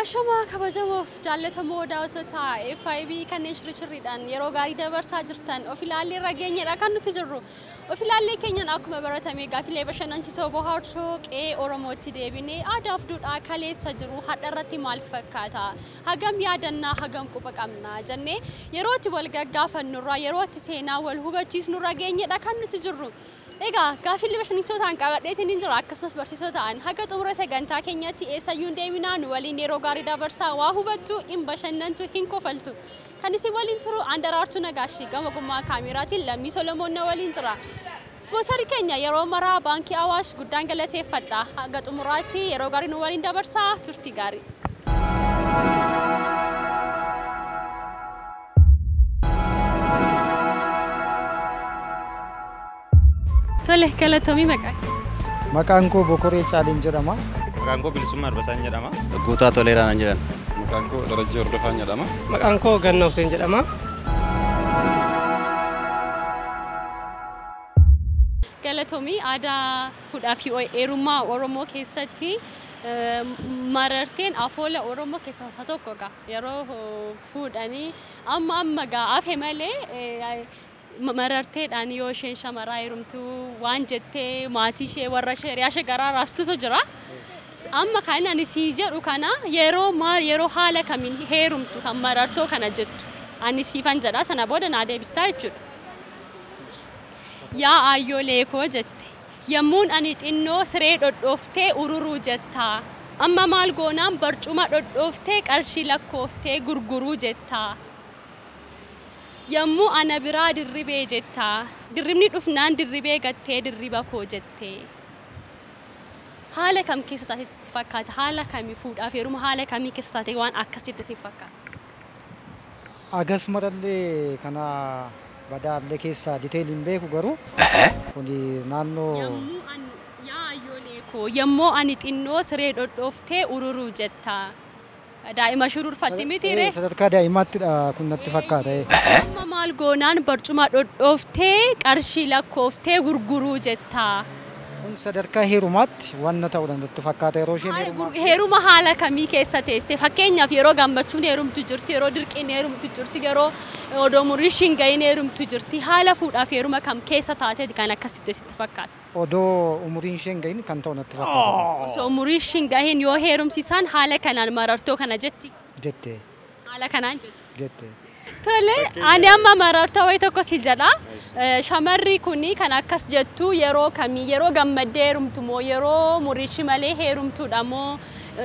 Ashamaa kabajamoof jaallatamoo daawwattoota FIB kanneen shirishirriidhaan yeroo gaarii dabarsaa jirtan of ilaallee irra geenyedha kan nuti jirru. Of ilaallee keenyaan akkuma baratame gaaffilee bashannansiisoo bohaarsoo qe'ee Oromootti deebinee aadaaf duudhaa kaleessa jiru hadha irratti maal fakkaata? Hagam yaadannaa hagam quba qabnaa jennee yeroo itti wal gaggaafannurraa yeroo itti seenaa wal hubachiisnurra geenyedha kan nuti jirru. Egaa gaaffilee bashannansiisoo ta'an qabadheetiin hin jira akkasumas barsiisoo ta'an haga xumura sagantaa keenyatti eessayyuu hin deeminaa nu waliin yeroo gaarii dabarsaa waa hubattu hin bashannantu hin kofaltu. Kan isin waliin turu Andaraartuu Nagaashii gama ogummaa kaameraatiin Lammii Solomoon na waliin jira. Ispoonsarii keenya yeroo maraa baankii Awaash guddaan galateeffadha. Haga xumuraatti yeroo gaarii nu waliin dabarsaa turtii gaarii. Tole galatoomii maqaa. Maqaan koo Bokoree Caaliin jedhama. Maqaan koo Bilisummaa Arbasaan jedhama. Guutaa Toleeraa naan jedhan. Maqaan koo Darajjee Hordofaan jedhama. Maqaan koo Ganna Hussein jedhama. Galatoomii aadaa fuudhaa fi heerummaa Oromoo keessatti mararteen afoola Oromoo keessaa isa tokko gaa yeroo fuudhanii amma amma gaa hafe malee mararteedhaan yoo isheen shamaraa heerumtu waan jettee maatii ishee warra ishee hiriyaa ishee garaa raastutu jira. Amma kan ani sii jedhu kana yeroo maal yeroo haala kamiin heerumtu kan marartoo kana jettu ani siifan jedha sana booda naa deebistaa jechuudha. Yaa ayyoolee koo jette yemmuun ani xinnoo siree dhodhooftee ururuu jettaa amma maal goonaan barcuma dhodhooftee qarshii lakkooftee gurguruu jettaa. Yommuu ana biraa dirribee jettaa dirribni dhufnaan dirribee gattee dirriba koo jettee. Haala kam keessa taatee sitti fakkaata? Haala kamii fuudhaaf heeruma haala kamii keessa taatee waan akkasitti si fakkaata? Agas marallee kana badaallee keessaa diteeliin beeku garuu kuni naannoo Yommuu ani yaa ayyoolee koo yommuu ani xinnoo siree dhodhooftee ururuu jettaa. Daa'ima shururfatti miti ree? Sadarkaa daa'imaattidha kun natti fakkaata. Amma maal goonaan barcuma dhodhooftee qarshii lakkooftee gurguruu jettaa. Kun sadarkaa heerumaatti wanna ta'udha natti fakkaata yeroo isheen heerumaa. Heeruma haala kamii keessa teesse fakkeenyaaf yeroo gammachuun heerumtu jirti yeroo dirqiin heerumtu jirti yeroo odoo umurii ishii hin gahin heerumtu jirti haala fuudhaaf heeruma kam keessa taateeti kan akkasitti sitti fakkaata. Odoo umuriin ishee hin gahin kan ta'u natti fakkaata. Osoo umurii ishii hin gahin yoo heerumsiisan haala kanaan marartoo kana jetti. Jette. Haala kanaan jetti. Jette. Tole ani amma marartoo wayii tokko si jedha. Shamarri kuni kan akkas jettu yeroo kamii yeroo gammaddee heerumtu moo yeroo umurii ishii malee heerumtuudha moo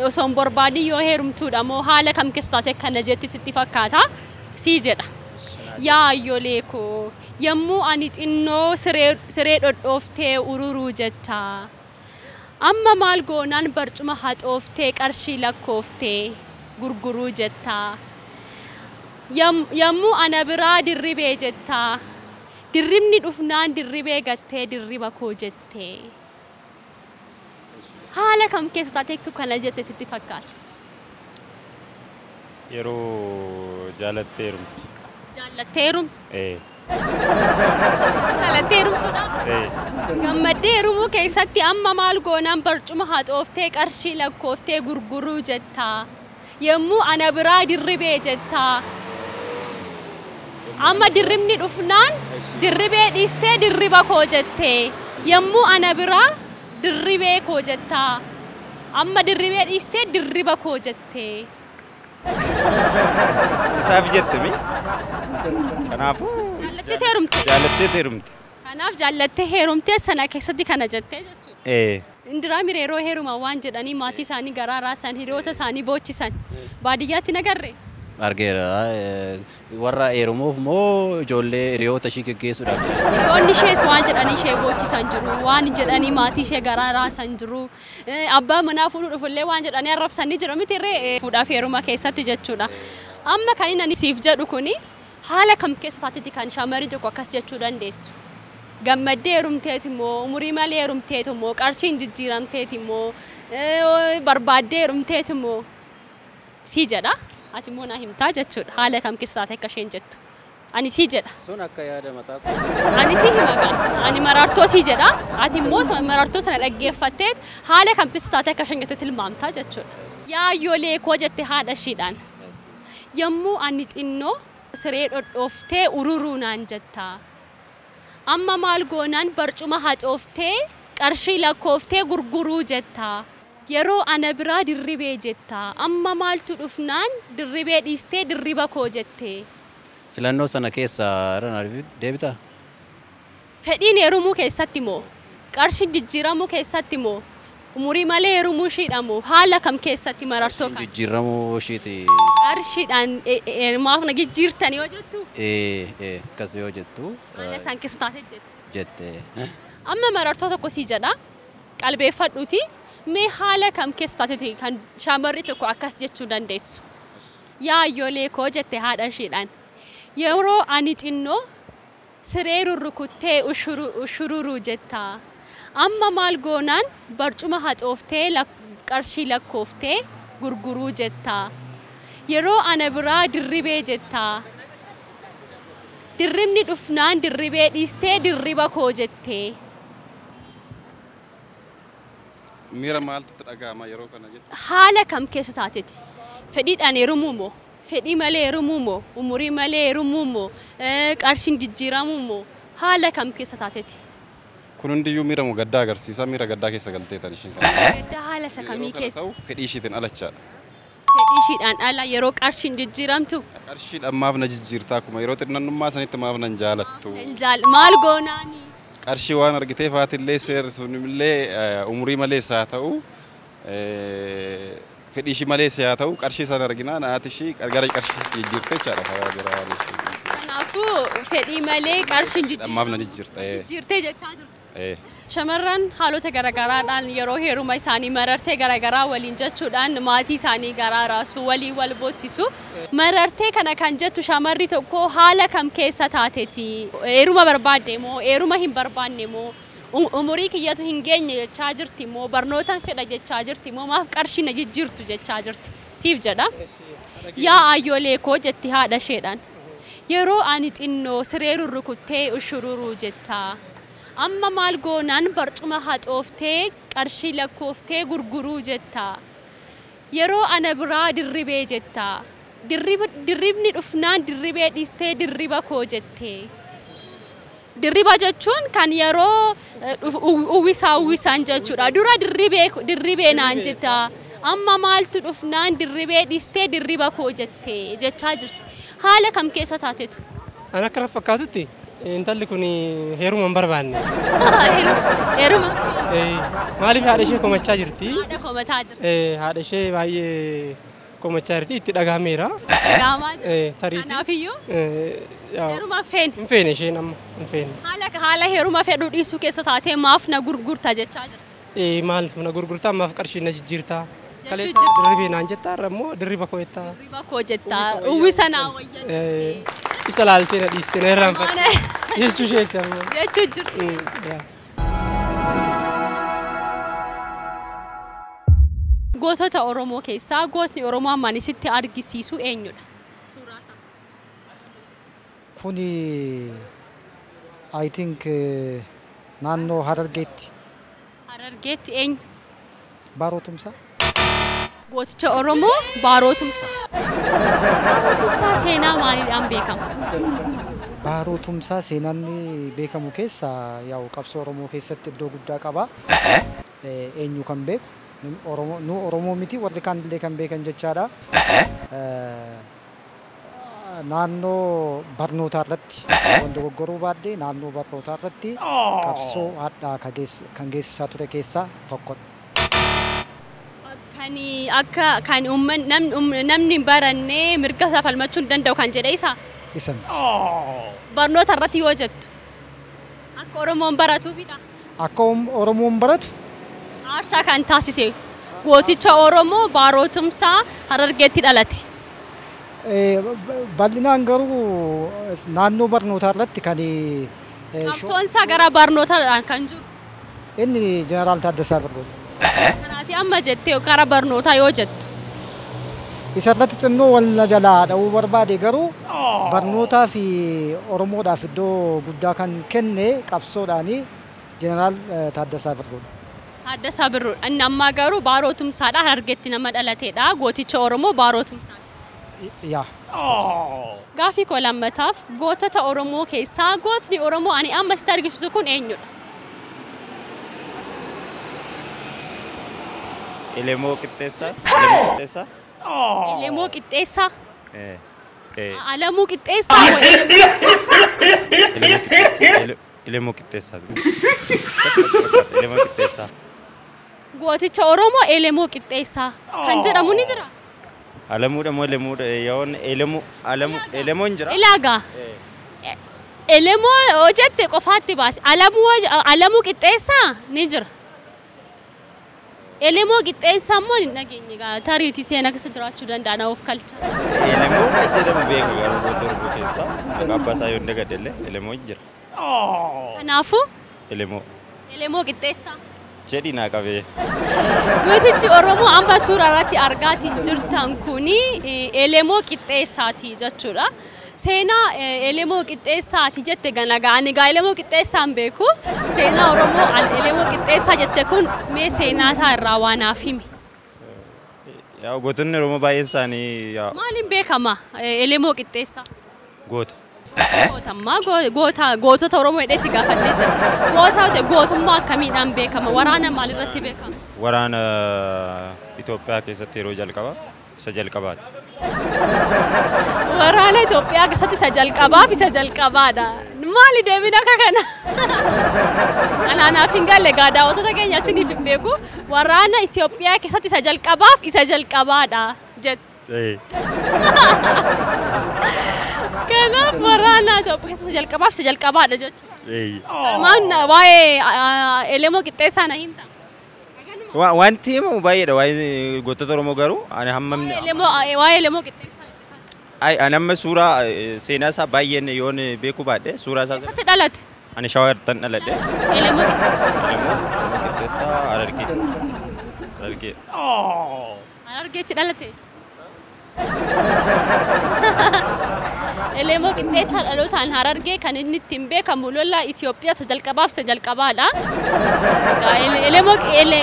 osoo hin barbaadin yoo heerumtuudha moo haala kam keessa taate kana jetti sitti fakkaata si jedha. Yaa ayyoolee koo yommuu ani xinnoo siree dhodhooftee ururuu jettaa. Amma maal goonaan barcuma haxooftee qarshii lakkooftee gurguruu jettaa. Yommuu ana biraa dirribee jettaa. Dirribni dhufnaan dirribee gattee dirriba koo jettee. Haala kam keessa taateetu kana jette sitti fakkaata? Yeroo jaalattee heerumtu. Jaallattee heerumtu? Ee. Jaallattee heerumtuudha? Ee. Gammaddee heerumuu keessatti amma maal goonaan barcuma haxooftee qarshii lakkooftee gurguruu jettaa. Yommuu ana biraa dirribee jettaa. Amma dirribni dhufnaan dirribee dhiistee dirriba koo jettee. Yommuu ana biraa dirribee koo jettaa. Amma dirribee dhiistee dirriba koo jettee. Isaaf jette mi? Kanaafuu Jaallattee heerumte. Jaallattee heerumte. Kanaaf jaallattee heerumtee sana keessatti kana jettee jechuudha. Ee. Indiraa mire yeroo heeruman waan jedhanii maatii isaanii garaa raasan hiriyoota isaanii boochisan baadiyyaatti nagarre. Argeera. Warra heerumuuf moo ijoollee hiriyoota ishii geggeessuudhaaf? Hiriyoonni ishees waan jedhanii ishee boochisan jiru, waan jedhanii maatii ishee garaa raasan jiru, abbaa manaa fuudhuu dhufullee waan jedhanii arrabsanii jiru miti irree fuudhaaf heeruma keessatti jechuudha. Amma kan inni siif jedhu kuni haala kam keessa taateeti kan shamarri tokko akkas jechuu dandeessu? Gammaddee heerumteeti moo umurii malee heerumteeti moo qarshiin jijjiiramteeti moo barbaaddee heerumteeti moo sii jedha. Ati immoo naa himtaa jechuudha. Haala kam keessa taate akka isheen jettu. Ani sii jedha. Sun akka yaada mataa koo. Ani sii hima gaa. Ani marartoo sii jedha. Ati immoo marartoo sana dhaggeeffattee haala kam keessa taate akka isheen jettu tilmaamtaa jechuudha. Yaa ijoollee koo jette haadha ishiidhaan. Yommuu ani xinnoo siree dhodhooftee ururuu naan jetta. Amma maal goonaan barcuma hacooftee qarshii lakkooftee gurguruu jetta. Yeroo ana biraa dirribee jetta. Amma maaltu dhufnaan dirribee dhiistee dirriba koo jette. Filannoo sana keessa irra na deebitaa? Fedhiin heerumuu keessatti moo? Qarshiin jijjiiramuu keessatti moo? Umurii malee heerumuu ishiidha moo? Haala kam keessatti marartoo kan? Jijjiiramuu ishiiti. Qarshiidhaan maaf na jijjiirtan yoo jettu? Akkas yoo jettu. Haala isaan keessa taate jette. Jette. Amma marartoo tokko sii jedha. Qalbeeffadhuuti. Mee haala kam keessa taateeti kan shamarri tokko akkas jechuu dandeessu? Yaa ijoollee koo jette haadha ishiidhaan. Yeroo ani xinnoo siree rurrukuttee ushururuu jetta. Amma maal goonaan barcuma haxooftee qarshii lakkooftee gurguruu jetta. Yeroo ana biraa dirribee jetta. Dirribni dhufnaan dirribee dhiistee dirriba koo jette. Miira maaltu itti dhaga'ama yeroo kana jettu? Haala kam keessa taateeti? Fedhiidhaan heerumuu moo? Fedhii malee heerumuu moo? Umurii malee heerumuu moo? Qarshiin jijjiiramuu moo? Haala kam keessa taateeti? Kun hundiyyuu miira gaddaa agarsiisa. Miira gaddaa keessa galtee tan ishiin kana. Gaddaa haala isa kamii keessa? Fedhii ishiitiin alachaadha. Fedhii ishiidhaan ala yeroo qarshiin jijjiiramtu? Qarshiidhaan maaf na jijjiirtaa akkuma yeroo xinnannummaa sanitti maaf nan jaalattu? Maal goonaani? Qarshii waan argiteef haatillee seerri sunillee umurii malees haa ta'u fedhii ishii malees haa ta'u qarshii sana arginaan haati ishii gara qarshii jijjiirte jechaadha karaa biraa. Kanaafuu fedhii malee qarshiin Maaf na jijjiirta. Jijjiirtee jechaa jirtu. Shamarran haalota garaagaraadhaan yeroo heeruma isaanii marartee garaagaraa waliin jechuudhaan maatii isaanii garaa raasuu walii wal boosisu. Marartee kana kan jettu shamarri tokko haala kam keessa taateeti? Heeruma barbaadde moo heeruma hin barbaanne moo umurii kiyyatu hin geenye jechaa jirti moo barnootaan fedha jechaa jirti moo maaf qarshii na jijjiirtu jechaa jirti? Siif jedha. Yaa ayyoolee koo jetti haadha isheedhaan. Yeroo ani xinnoo siree rurrukuttee ushururuu jetta. Amma maal goonaan barcuma haxooftee qarshii lakkooftee gurguruu jetta. Yeroo ana biraa dirribee jetta. Dirribni dhufnaan dirribee dhiistee dirriba koo jette. Dirriba jechuun kan yeroo uwwisaa uwwisaan jechuudha. Dura dirribee naan jetta. Amma maaltu dhufnaan dirribee dhiistee dirriba koo jette jechaa jirti. Haala kam keessa taatetu? An akka fakkaatutti intalli kun heeruma hin barbaanne. Heeruma? Maaliif haadha ishee komachaa jirti? Haadha komataa jirti. Haadha ishee baay'ee komachaa jirti itti dhagahameera. Dhagahamaa jirti. Tariitii. Kanaafiyyuu? Heeruma feene. Hin feene isheen amma hin feene. Haala heeruma fedhuu dhiisuu keessa taatee maaf na gurgurta jechaa jirti. Maaliif na gurgurtaa maaf qarshii na jijjiirtaa? Kaleessa dirribee naan jettaa irra immoo dirriba koo jettaa. Dirriba koo jettaa uwwisa naa wayya jettee. Isa laaltee na dhiiste na irraanfatte. Jechuu isheetti amma. Jechuu jirti. Gootota Oromoo keessaa gootni Oromoo ammaan isitti argisiisu eenyudha? Suuraa isaa. Kuni I think naannoo Harargeetti. Harargeetti eenyu? Baaroo Tumsaa. Gooticha Oromoo Baaroo Tumsaa. Baaroo Tumsaa seenaa maaliidhaan beekama? Baaroo Tumsaa seenaan beekamu keessaa yaa'u qabsoo Oromoo keessatti iddoo guddaa qaba. Eenyu kan beeku? Nu Oromoo miti warri kaan illee kan beekan jechaadha. Naannoo barnootaa irratti waan dogoggoruu baadhee naannoo barnootaa irratti qabsoo hadhaa kan geessisaa ture keessaa tokkodha. Kan akka kan namni hin baranne mirga isaa falmachuu hin danda'u kan jedhe isa? Isa miti. Barnoota irratti yoo jettu akka Oromoon baratuufidha. Akka Oromoon baratu? Aarsaa kan taasise gooticha Oromoo Baaroo Tumsaa Harargeetti dhalate. Bal'inaan garuu naannoo barnootaa irratti kan Qabsoon isaa gara barnootaadhaan kan jiru. Inni Jeneraal Taaddasaa Birruudha. Kanaati amma jettee gara barnootaa yoo jettu. Isa irratti xinnoo wal jalaa dha'uu barbaade garuu barnootaa fi Oromoodhaaf iddoo guddaa kan kenne qabsoodhaani Jeneraal Taaddasaa Birruudha. Taaddasaa Birruudha. Inni ammaa garuu Baaroo Tumsaadha. Harargeetti nama dhalateedha. Gooticha Oromoo Baaroo Tumsaati. Yaa. Gaafii koo lammataaf gootota Oromoo keessaa gootni Oromoo ani amma sitti argisiisu kun eenyudha? Elemoo Qixxeessaa. Elemoo Qixxeessaa. Elemoo Qixxeessaa. Alamuu Qixxeessaa moo Elemoo Qixxeessaa. Elemoo Qixxeessaa. Gooticha Oromoo Elemoo Qixxeessaa kan jedhamu ni jira? Alamuudha moo Elemuudha yoon Elemoo Alamu Elemoon jira? Ilaagaa. Elemoo yoo jette qofaatti baasi. Alamuu Qixxeessaa ni jira. Elemoo Qixxeessaa immoo hin dhageenye gaa tariitii seenaa keessa jiraachuu danda'a na of kalcha. Elemoo kan jedhamu beeku garuu goota Oromoo keessaa maqaa abbaa isaa yoo hin dagadhe illee Elemoo jira. Kanaafuu Elemoo. Elemoo Qixxeessaa. Jedhi naa qabee. Gootichi Oromoo amma suuraa irratti argaatiin jirtan kuni Elemoo Qixxeessaati jechuudha. Seenaa Elemoo Qixxeessaati jette ganagaa ani gaa Elemoo Qixxeessaa hin beeku. Seenaa Oromoo Elemoo Qixxeessaa jette kun mee seenaa isaa irraa waa naaf himi. Yaa gootonni Oromoo baay'een isaanii yaa Maaliin beekama Elemoo Qixxeessaa? Goota. Gootammaa goota gootota Oromoo jedhee si gaafadhee jira. Goota gootummaa akkamiidhaan beekama? Waraana maalirratti beekama? Waraana Itoophiyaa keessatti yeroo jalqaba isa jalqabaati. Waraana Itoophiyaa keessatti isa jalqabaaf isa jalqabaadha. Maali deebiin akka kana? Anaanaaf hin galle gaa daawwattoota keenya isiniif hin beeku. Waraana Itoophiyaa keessatti isa jalqabaaf isa jalqabaadha jette. Kanaaf waraana Itoophiyaa keessatti isa jalqabaaf isa jalqabaadha jechuudha. Maan waa'ee Elemoo Qixxeessaa na himta? Wanti himamu baay'eedha waa'ee gootota Oromoo garuu ani hammam Waa'ee Elemoo Qixxeessaa. Ai ani amma suuraa seenaa isaa baay'een yoon beekuu baadhe suuraa isaa. Eessatti dhalate? Ani Shawaartan dhaladhe. Elemoo Qixxeessaa. Elemoo Qixxeessaa Harargee. Harargee. Harargeetti dhalate? Elemoo Qixxeessaa dhalootaan Harargee kan inni ittiin beekamu lola Itoophiyaa isa jalqabaaf isa jalqabaadha.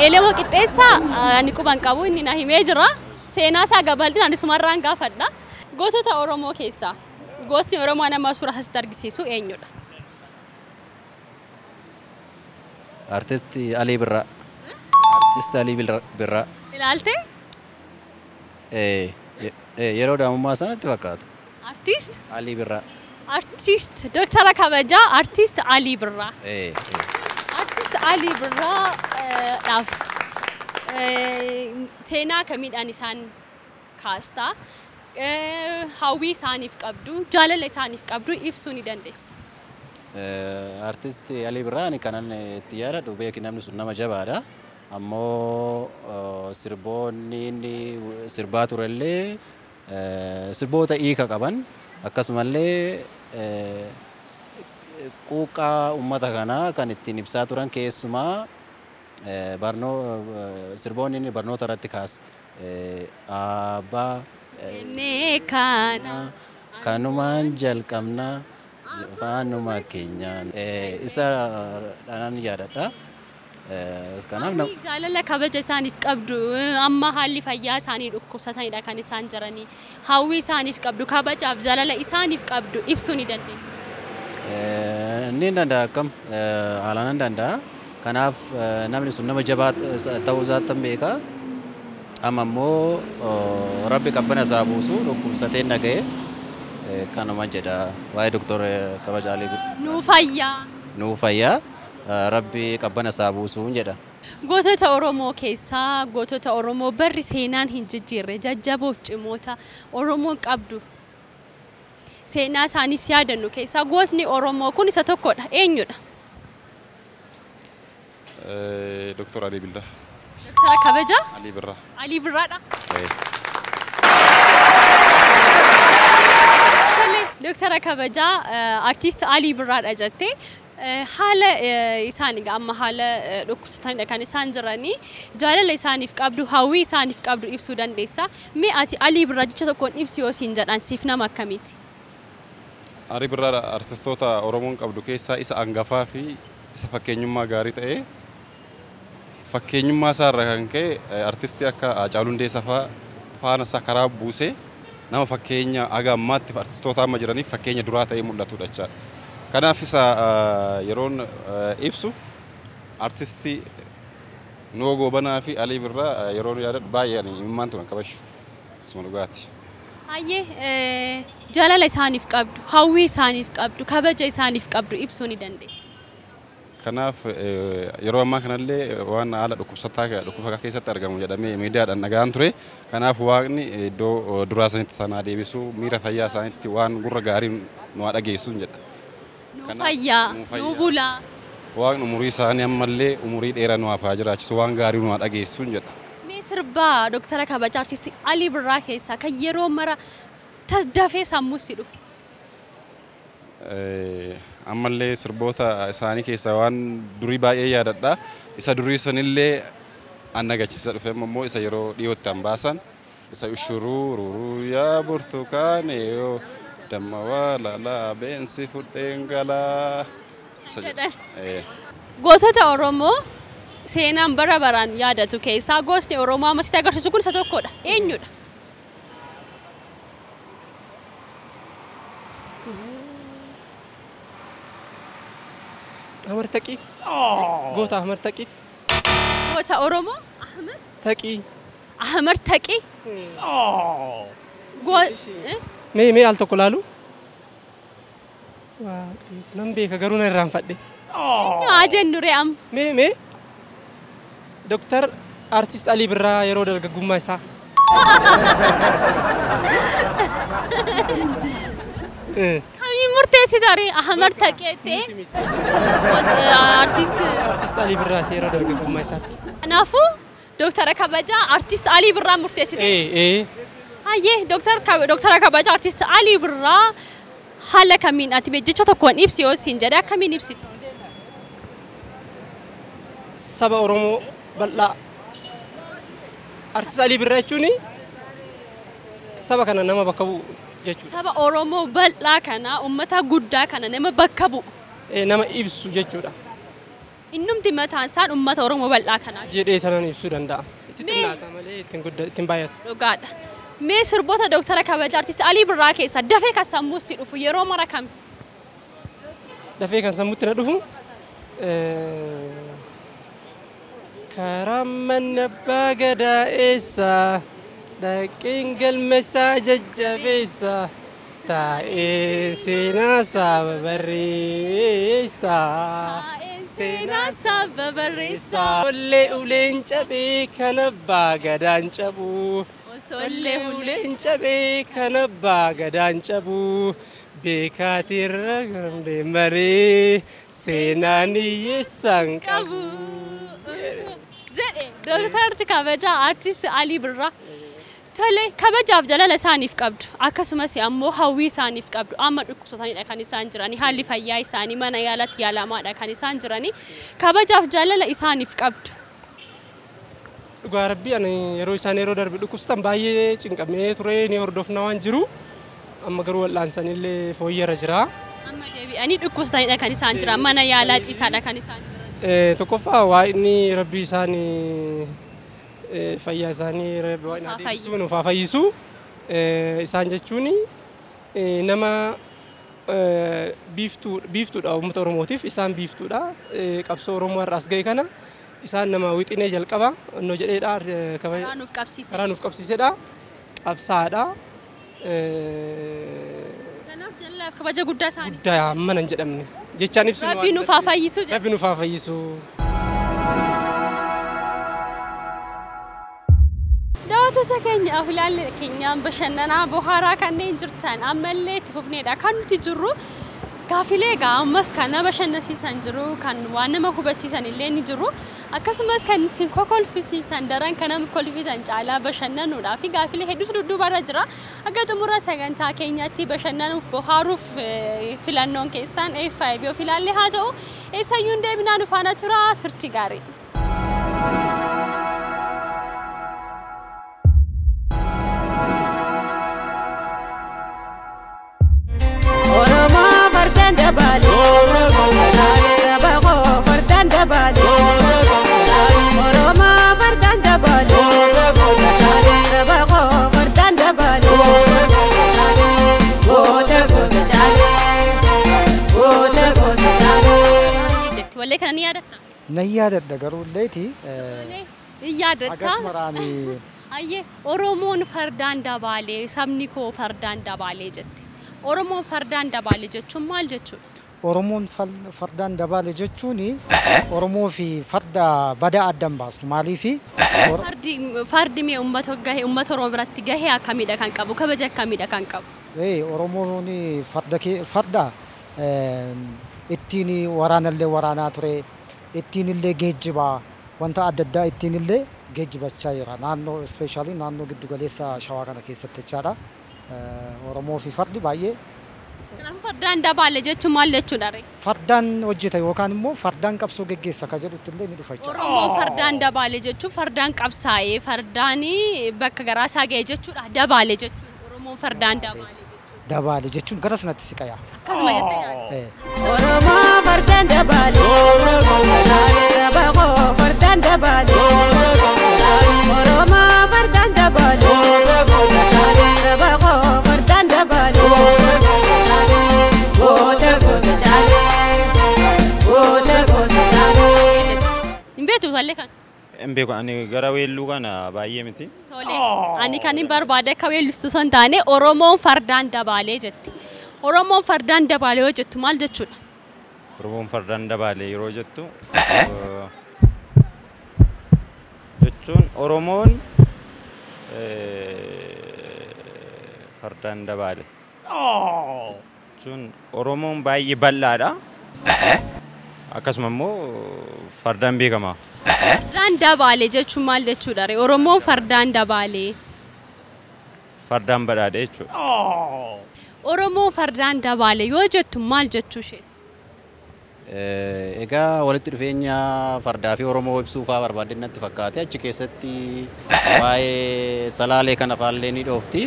Elemoo Qixxeessaa ani quban qabu inni na himee jira. Seenaa isaa gabal'inaan isumarraan gaafadha. Gootota Oromoo keessaa gootni Oromoo nama suuraa asitti argisiisu eenyudha? Artist Alii Birraa. Artist Alii Birraa. Ilaalte? Yeroo daa'imummaa sanatti fakkaata. Artist? Alii Birraa. Artist Dooktara Kabajaa Artist Alii Birraa. Artist Alii Birraa dhaaf seenaa kamiidhaan isaan kaastaa? Hawwii isaaniif qabdu, jaalala isaaniif qabdu ibsuu ni dandeessa. Artist Alii Birraa ani kanan itti yaadadhu beeki namni sun nama jabaadha. Ammoo sirboonni inni sirbaa turellee sirboota hiika qaban akkasumallee quuqqaa uummata kanaa kan ittiin ibsaa turan keessumaa sirboonni inni barnoota irratti kaase abbaa Jennee kana kanumaan jalqabna faanuma keenyaan isa dhanan yaadadha. Kanaaf jaalala kabaja isaaniif qabdu amma haalli fayyaa isaanii dhukkubsatanidha kan isaan jiranii hawwii isaaniif qabdu kabajaaf jaalala isaaniif qabdu ibsuu ni dandeessa. Ni danda'a akkam haalaan ni danda'a. Kanaaf namni sun nama jabaa ta'uu isaatti beeka. Amma immoo rabbi qabbana isaa buusu dhukkubsatee dhaga'e kanuma jedha waa'ee Dooktor Kabajaa Alii Birraa. Nuu fayyaa. Nuu fayyaa rabbi qabbana isaa buusuun jedha. Gootota Oromoo keessaa gootota Oromoo barri seenaan hin jijjiirre jajjaboof cimoota Oromoon qabdu seenaa isaaniis yaadannu keessaa gootni Oromoo kun isa tokkodha. Eenyudha? Dooktor Alii Birraa. Dooktara Kabajaa? Alii Birraa. Alii Birraadha. Dooktara Kabajaa Artist Alii Birraadha jettee haala isaan egaa amma haala dhukkubsatanidha kan isaan jiranii jaalala isaaniif qabdu hawwii isaaniif qabdu ibsuu dandeessa. Mee ati Alii Birraa jecha tokkoon ibsi yoo siin jedhan siif nama akkamiiti? Alii Birraa artistoota Oromoon qabdu keessaa isa hangafaa fi isa fakkeenyummaa gaarii ta'ee Fakkeenyummaa isaa irraa kan ka'e artistii akka Haacaaluu Hundeessaa fa'aa faana isaa karaa buusee nama fakkeenya haga ammaatti artistoota amma jiraniif fakkeenya duraa ta'ee mul'atudha jechaadha. Kanaaf isa yeroon ibsu artistii Nuhoo Goobanaa fi Alii Birraa yeroon yaadadhu baay'ee ani imimmaan turan kabashu. Isuma dhugaati. Hayyee, jaalala isaaniif qabdu, hawwii isaaniif qabdu, kabaja isaaniif qabdu ibsuu ni dandeessa. Kanaaf yeroo ammaa kanallee waan haala dhukkubsataa dhukkuba keessatti argamu jedhamee miidiyaadhaan dhaga'an ture. Kanaaf waaqni iddoo duraa sanitti isaan haa deebisu, miira fayyaa isaaniitti waan gurra gaarii nu haa dhageessu jedha. Nuu fayyaa, nuu bulaa. Waaqni umurii isaanii ammallee umurii dheeraa nu haa jiraachisu, waan gaarii nu haa dhageessu jedha. Mee sirbaa Dooktara Kabajaa Artistii Alii Birraa keessaa kan yeroo mara dafee sammuu si dhufu. Ammallee sirboota isaanii keessaa waan durii baay'ee yaadadha. Isa durii sanillee an nagachiisa dhufe immoo isa yeroo dhiyootti an baasan isa ushuruu ruruu yaa burtukaane yoo damma waa laalaa beensi fudheen galaa. Gootota Oromoo seenaan bara baraan yaadatu keessaa gootni Oromoo amma sitti agarsiisu kun isa tokkodha. Eenyudha? Ahmad Taqii. Goota Ahmad Taqii. Goota Oromoo Ahmad Taqii. Ahmad Taqii. Mee mee al tokko laalu. Nan beeka garuu na irraanfadhe. Haa jennu ree amma. Mee mee Dooktar Artist Alii Birraa yeroo dargaggummaa isaa. Kamiin murteessita ree Ahmad Taqii jettee artist Artist Alii Birraati yeroo dargaggummaa isaatti. Kanaafuu Dooktara Kabajaa Artist Alii Birraa murteessite. Hayyee, Dooktara Kabajaa Artist Alii Birraa haala kamiin ati jecha tokkoon ibsi yoo siin jedhe akkamiin ibsita? Saba Oromoo bal'aa. Artist Alii Birraa jechuun saba kana nama bakka bu'u jechuudha. Saba Oromoo bal'aa kana, uummata guddaa kana nama bakka bu'u. Nama ibsu jechuudha. Innumti mataan isaan uummata Oromoo bal'aa kanaa. Jedhee sanaan ibsuu danda'a. Itti xinnaata malee ittiin baay'atu. Dhugaadha. Mee sirboota Dooktara Kabajaa Artist Alii Birraa keessaa dafee kan sammuu si dhufu yeroo mara kami? Dafee kan sammuutti na dhufu karaa manni abbaa gadaa eessa dhaqeen galma isaa jajjabeessa taa'ee seenaa saba barreessa. Seenaa saba barreessa. Ollee uleen cabee kan abbaa gadaan cabu. Ollee uleen cabee kan abbaa gadaan cabu. Beekaatirra gandee malee seenaan hiyyeessaan qabu. Jedhe Dooktarri Kabajaa Artist Alii Birraa. Tole, kabajaaf jaalala isaaniif qabdu akkasumas ammoo hawwii isaaniif qabdu amma dhukkubsatanidha kan isaan jiranii, haalli fayyaa isaanii mana yaalatti yaalamaadha kan isaan jiranii, kabajaaf jaalala isaaniif qabdu. Dhugaa rabbii ani yeroo isaan yeroo darbe dhukkubsatan baay'ee cinqamee ture ni hordofna waan jiru amma garuu wal'aansanillee fooyyarra jira. Amma deebi'anii dhukkubsatanidha kan isaan jiran, mana yaalaa ciisaadha kan isaan jiran. Tokkoffaa waaqni rabbii isaanii fayyaa isaanii rabbi waaqni adeemsisu nuuf haa fayyisu. Isaan jechuun nama biiftuudha uummata Oromootiif, isaan biiftuudha qabsoo Oromoo har'a as ga'e kana isaan nama wixinee jalqaba onnoo jedheedha karaa nuuf qabsiisedha qabsaadha. Kanaaf jaalalaaf kabaja guddaa isaanii. Guddaa mana hin jedhamne jechaan ibsu. Rabbi nuuf haa fayyisu. Rabbi nuuf haa fayyisu. Daawwattoota keenya afilaalee keenyaan bashannanaa bohaaraa kanneen jirtan ammallee itti fufneedha kan nuti jirru. Gaafilee egaa ammas kan nama bashannansiisan jiru, kan waan nama hubachiisan illee ni jiru. Akkasumas kan isin kokolfisiisan daran kan nama kolfisan caalaa bashannanuudhaa fi gaafilee hedduutu dudduubarra jira. Akka xumura sagantaa keenyaatti bashannanuuf bohaaruuf filannoon keessan FIB of ilaallee haa ta'u. Eessayyuu hin deebinaa nu faana tura, turtii gaarii. Dabale, kana ni yaadatta? Nan yaadadha garuu illeeti. Ni yaadatta? Agas maraani. Ayyee Oromoon fardaan dabaalee sabni koo fardaan dabaalee jetti. Oromoon fardaan dabaalee jechuun maal jechuudha? Oromoon fardaan dabaale jechuun Oromoo fi farda badaa addan baastu maaliifi? Fardi mee uummata gahee uummata Oromoo biratti gahee akkamiidha kan qabu kabaja akkamiidha kan qabu? Oromoon farda ittiin waraanallee waraanaa ture ittiin illee geejjibaa wanta adda addaa ittiin illee geejjibachaa jira naannoo ispeeshaalii naannoo giddu galeessa shawaa kana keessatti jechaadha. Oromoo fi fardi baay'ee. Kanaafuu fardaan dabaale jechuun maal jechuudha ree? Fardaan hojjeta yookaan immoo fardaan qabsoo geggeessa ka jedhutti illee ni dhufa jechuudha. Oromoo fardaan dabaale jechuun fardaan qabsaa'ee fardaan bakka garaa isaa ga'e jechuudha dabaale jechuun Oromoon fardaan dabaale jechuudha. Dabaale jechuun gara sanatti siqaya. Akkasuma jettee yaadda. Oromoo fardaan dabaale. Oromoo fardaan dabaale. Oromoo fardaan dabaale. Oromoo fardaan dabaale. Goota goota jaalee. Goota goota jaalee. Hin beektu wallee kan? Hin beeku ani gara weelluu kana baay'ee miti. Tole ani kan hin barbaade akka weellistu osoo hin taane Oromoon fardaan dabaalee jetti. Oromoon fardaan dabaalee yoo jettu maal jechuudha? Oromoon fardaan dabaalee yeroo jettu jechuun Oromoon fardaan dabaale. Jechuun Oromoon baay'ee bal'aadha. Akkasuma immoo fardaan beekama. Fardaan dabaale jechuun maal jechuudha ree? Oromoon fardaan dabaalee. Fardaan badhaadhe jechuudha. Oromoon fardaan dabaale yoo jettu maal jechuu isheeti? Egaa walitti dhufeenya fardaa fi Oromoo ibsuu fa'aa barbaadde natti fakkaate achi keessatti waa'ee salaalee kana fa'aallee ni dhoofti.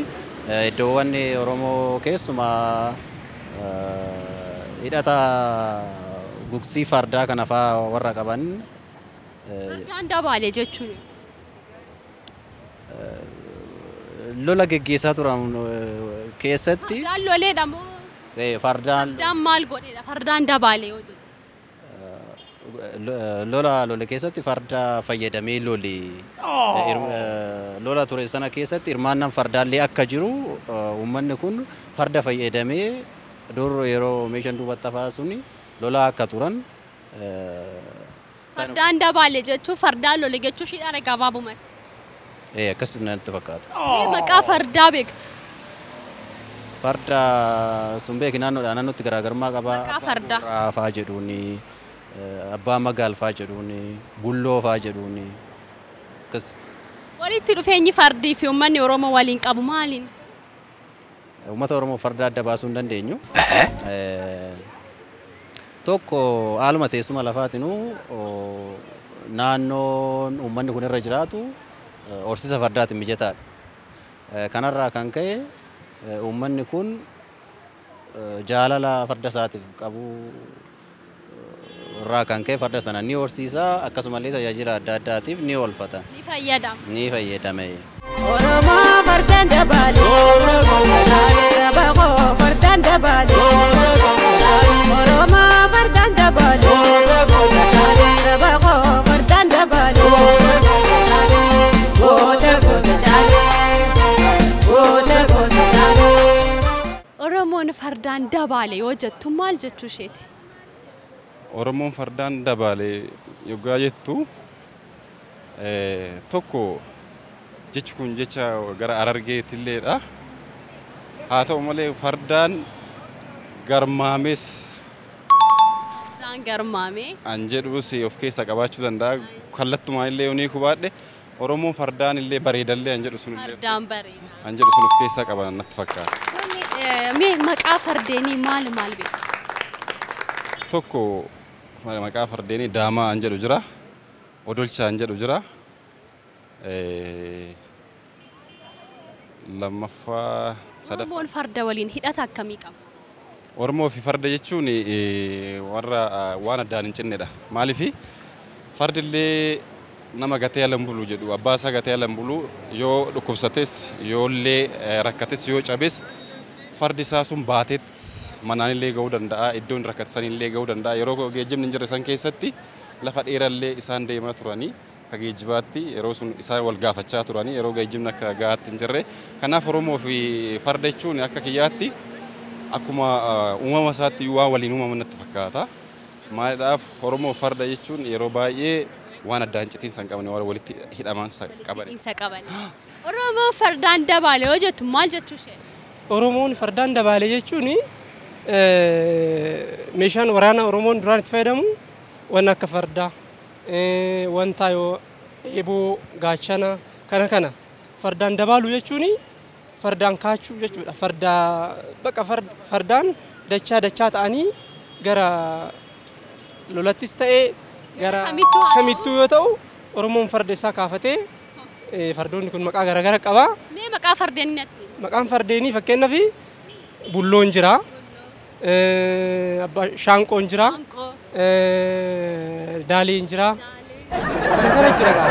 Iddoowwan Oromoo keessumaa hidhata gugsii fardaa kana fa'aa warra qaban. Fardaan dabaale jechuun lola geggeessaa turan keessatti. Fardaan loleedha moo? Fardaan. Fardaan maal godheedha? Fardaan dabaale yoo jettu. Lola lole keessatti farda fayyadamee lole. Lola ture sana keessatti hirmaannaan fardaallee akka jiru uummanni kun farda fayyadamee dur yeroo meeshaan duubatti hafaa suni lola akka turan. Fardaan dabaale jechuun fardaan lole jechuu isheedha gabaabumatti. Akkas natti fakkaata. Maqaa fardaa beektu? Farda sun beeki naannoodhaa naannootti garaagarummaa qaba. Maqaa fardaa. Raafaa jedhuuni, abbaa magaalfaa jedhuuni, bulloo faa jedhuuni. Akkas. Walitti dhufeenyi fardii fi uummanni Oromoo waliin qabu maaliin? Uummata Oromoo farda adda baasuu hin dandeenyu. Tokko haaluma teessuma lafaatinuu naannoon uummanni kun irra jiraatu horsiisa fardaatiin mijataadha. Kanarraa kan ka'e uummanni kun jaalala farda isaatiif qabu irraa kan ka'e farda sana ni horsiisa akkasumallee tajaajila adda addaatiif ni oolfata. Ni fayyadama. Ni fayyadame. Oromoo fardaan dabaale. Oromoo fardaan dabaale. Oromoo fardaan dabaale. Oromoo fardaan dabaale. Goota goota jaalee. Goota goota jaalee. Oromoon fardaan dabaale yoo jettu maal jechuu isheeti? Oromoon fardaan dabaale yoggaa jettu tokko jechi kun jecha gara Harargeetilleedha. Haa ta'u malee fardaan garmaames Fardaan garmaamee an jedhus of keessaa qabaachuu danda'a. Kallattumaan illee yoonii kubaadhe Oromoon fardaan illee bareedallee an jedhu sun illee fardaan bareeda. An jedhu sun of keessaa qaba natti fakkaata. Mee maqaa fardeenii maal maal beektu? Tokko maqaa fardeenii Daamaa an jedhu jira. Odolchaa an jedhu jira. Lammaffaa sadaffaa. Oromoon farda waliin hidhata akkamii qaba? Oromoo fi farda jechuun warra waan addaan hin cinnedha. Maaliif fardi illee nama gatee ala hin bulu jedhu abbaa isaa gatee ala hin bulu yoo dhukkubsates yoo illee rakkates yoo cabes fardi isaa sun baateet Manaan illee ga'uu danda'a, iddoon rakkatan illee ga'uu danda'a. Yeroo geejjibni hin jirre san keessatti lafa dheerallee isaan deemaa turanii akka geejjibaatti yeroo sun isaan wal gaafachaa turanii yeroo geejjibni akka gahaatti hin jirre. Kanaaf Oromoo fi farda jechuun akka kiyyaatti akkuma uumama isaatti waan waliin uumaman natti fakkaata. Maaliidhaaf Oromoo farda jechuun yeroo baay'ee waan addaan citiinsa hin qabne waan walitti hidhamansa qaban. Hidhiinsa qaban. Oromoo fardaan dabaale yoo jettu maal jechuu ishee? Oromoon fardaan dabaale jechuun meeshaan waraanaa Oromoon duraan itti fayyadamu waan akka fardaa, wanta yoo eeboo, gaachana kana fardaan dabaalu jechuun fardaan kaachuu jechuudha. Fardaa bakka fardaan dachaa dachaa ta'anii gara lolattis ta'ee gara kamittuu yoo ta'u Oromoon farda isaa kaafatee fardoonni kun maqaa garaagara qaba. Mee maqaa fardeenii natti? Maqaan fardeenii fakkeenyaaf Bulloon jira, Shaanqoon jira, Daaliin jira. Kana kana jira gaa.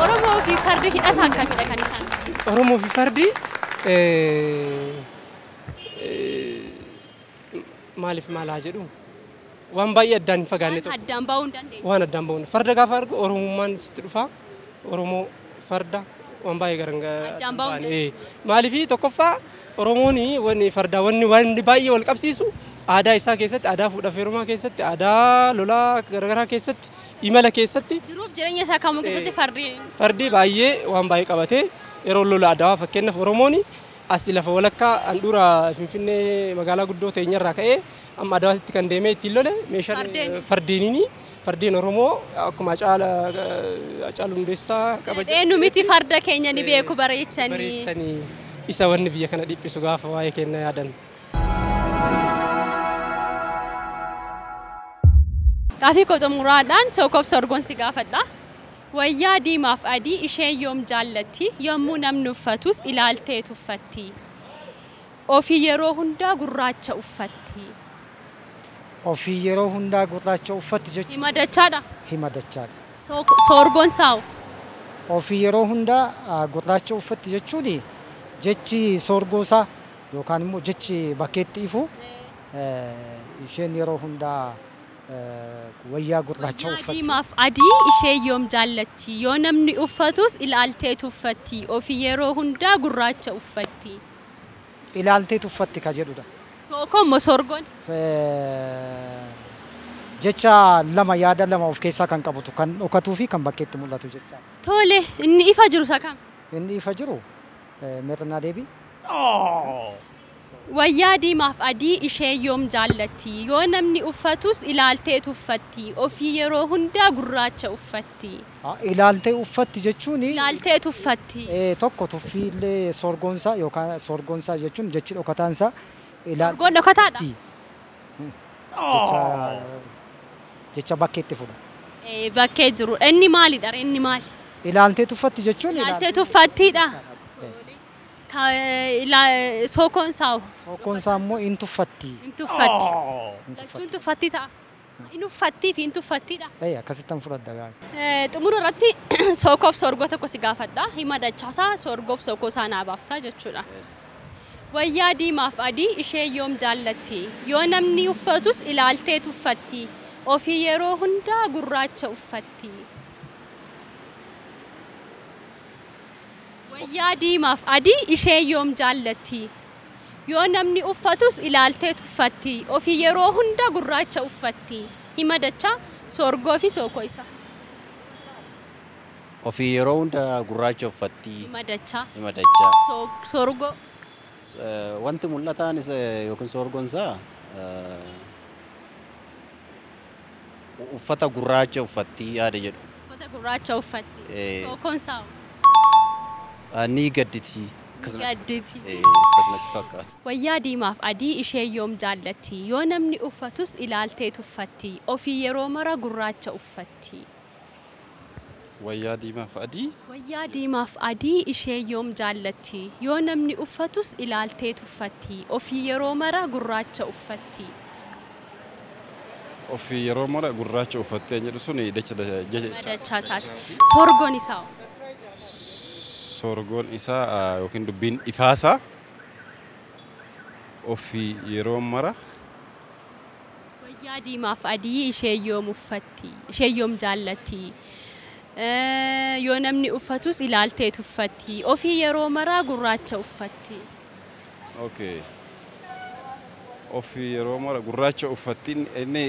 Oromoo fi fardi hidhata akkamidha kan isaan? Oromoo fi fardi maaliif maal haa jedhu waan baay'ee addaan hin fagaanne tokko. Addaan ba'uu hin dandeenye. Waan addaan ba'uun farda gaafa argu Oromummaan sitti dhufa. Oromoo farda waan baay'ee Addaan ba'uu hin dandeenye. Maaliif tokkoffaa Oromoon wanni farda wanni waan baay'ee wal qabsiisu aadaa isaa keessatti, aadaa fuudhaa fi heerumaa keessatti, aadaa lolaa garaagaraa keessatti, imala keessatti. Jiruuf jireenya isaa kamuu keessatti fardi. Fardi baay'ee waan baay'ee qabatee yeroo lola adawaa fakkeenyaaf Oromoon as lafa walakkaa handhuura Finfinnee magaalaa guddoo teenyarraa ka'ee amma adawaatti kan deemee ittiin lole meeshaan fardeeniini. Fardeen Oromoo akkuma Hacaaluu Hundeessaa kabaja. Eenyu miti farda keenya ni beeku bareechanii. Bareechanii isa wanni biyya kana dhiphisu gaafa waa'ee keenya yaadan. Gaafii koo xumuraadhaan sookoof sorgoon si gaafadha. Wayyaa diimaaf adii isheen yoom jaallatti yommuu namni uffatus ilaaltee tuffatti. Ofii yeroo hundaa gurraacha uffatti. Ofii yeroo hundaa gurraacha uffatti jechuun. Hima dachaadha. Hima dachaadha. Sorgoon saa'u. Ofii yeroo hundaa gurraacha uffatti jechuun jechi sorgoosaa yookaan immoo jechi bakkeetti ifu isheen yeroo hundaa wayyaa gurraacha uffatti. Diimaaf adii ishee yoom jaallatti yoo namni uffatus ilaaltee tuffatti ofii yeroo hundaa gurraacha uffatti. Ilaaltee tuffatti ka jedhudha. Sookoon moo sorgoon? Jecha lama yaada lama of keessaa kan qabutu kan dhokatuu fi kan bakkeetti mul'atu jecha. Tole inni ifa jiru isa kam? Inni ifa jiru Meerrinaa deebii. Wayyaa diimaaf adii ishee yoom jaallatti yoo namni uffatus ilaaltee tuffatti ofii yeroo hundaa gurraacha uffatti. Ilaaltee uffatti jechuun ilaaltee tuffatti. Tokko tuffii illee sorgoonsaa yookaan sorgoonsaa jechuun jechi dhokataansaa. Sorgoon dhokataadha. Jecha bakkeetti fudha. Bakkee jiru inni maalidha inni maali? Ilaaltee tuffatti jechuun ilaaltee tuffattiidha. Sookoon saa'u. Sookoon isaa immoo in tuffatti. In tuffatti. Jechuun tuffatti ta'a. In uffattii fi in tuffattiidha. Akkasittan fudhadha gaarii. Xumura irratti sookoof sorgoo tokko si gaafadha. Hima dachaasaa sorgoof sookoo isaa naa baaftaa jechuudha. Wayyaa diimaaf adii ishee yoom jaallatti yoo namni uffatus ilaaltee tuffatti ofii yeroo hundaa gurraacha uffatti. Wayyaa diimaaf adii ishee yoom jaallatti yoo namni uffatus ilaaltee tuffatti ofii yeroo hunda gurraacha uffatti. Hima dachaa sorgoo fi sookoo isa. Ofii yeroo hunda gurraacha uffatti. Hima dachaa. Hima dachaa. Sorgoo. Wanti mul'ataan isa yookiin sorgoon isaa uffata gurraacha uffatti yaada jedhu. Uffata gurraacha uffatti. Sookoon saa'u. Ni gadditi. Gadditi. Akkasumatti fakkaata. Wayyaa diimaaf adii ishee yoom jaallatti yoo namni uffatus ilaaltee tuffatti ofii yeroo mara gurraacha uffatti. Wayyaa diimaaf adii? Wayyaa diimaaf adii ishee yoom jaallatti yoo namni uffatus ilaaltee tuffatti ofii yeroo mara gurraacha uffatti. Ofii yeroo mara gurraacha uffatti jedhu sun dachaa isaati. Sorgoon isaa? Sorgoon isaa yookiin dubbiin ifaasaa Ofii yeroo mara Wayyaa diimaaf adii ishee yoom uffatti? Ishee yoom jaallatti? Yoo namni uffatus ilaalteetu uffatti. Ofii yeroo maraa gurraacha uffatti. Okay. Ofii yeroo mara gurraacha uffatti inni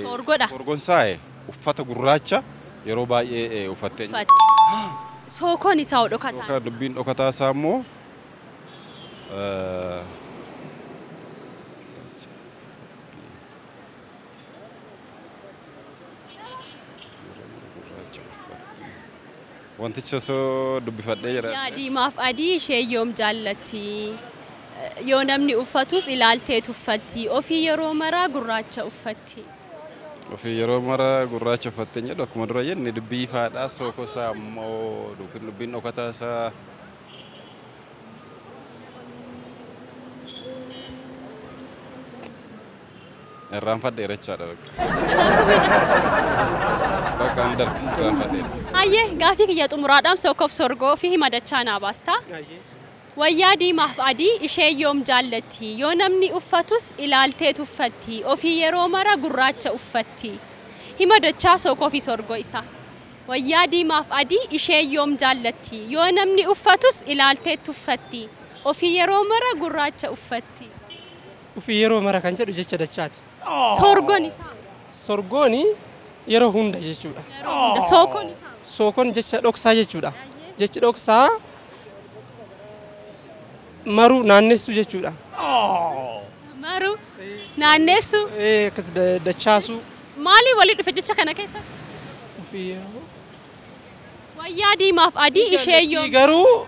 Soorgodha. Soorgoon saa'e uffata gurraacha yeroo baay'ee uffattee. Uffatti. Sookoon isaa hoo dhokataa? Yookaan dubbiin dhokataa isaa immoo wantichi osoo dubbifadhee jira. Wayyaa diimaaf adii ishee yoom jaallatti? Yoo namni uffatus ilaalteetu uffatti. Ofii yeroo maraa gurraacha uffatti. Ofii yeroo mara gurraacha uffattee jedhu akkuma dura jenne dubbii ifaadha. Sookoo isaa immoo yookiin dubbiin dhokataa isaa irraanfadheera jechaadha bakka. Bakka an darbe irraanfadheera. Hayyee gaafii kiyya xumuraadhaan sookoof sorgoo fi hima dachaa naa baasta. Wayyaa diimaaf adii ishee yoom jaallatti? Yoo namni uffatus ilaalteetu uffatti. Ofii yeroo mara gurraacha uffatti. Hima dachaa sookoo fi sorgoo isaa. Wayyaa diimaaf adii ishee yoom jaallatti? Yoo namni uffatus ilaalteetu uffatti. Ofii yeroo mara gurraacha uffatti. Ofii yeroo mara kan jedhu jecha dachaati. Sorgoon isaa. Sorgooni yeroo hunda jechuudha. Yeroo hunda. Sookoon isaa. Sookoon jecha dhoksaa jechuudha. Jechi dhoksaa maruu naannessuu jechuudha. Maruu naannessuu. Akkas dachaasuu. Maaliin walitti dhufe jecha kana keessatti? Ofii yeroo. Wayyaa diimaaf adii ishee yoom Garuu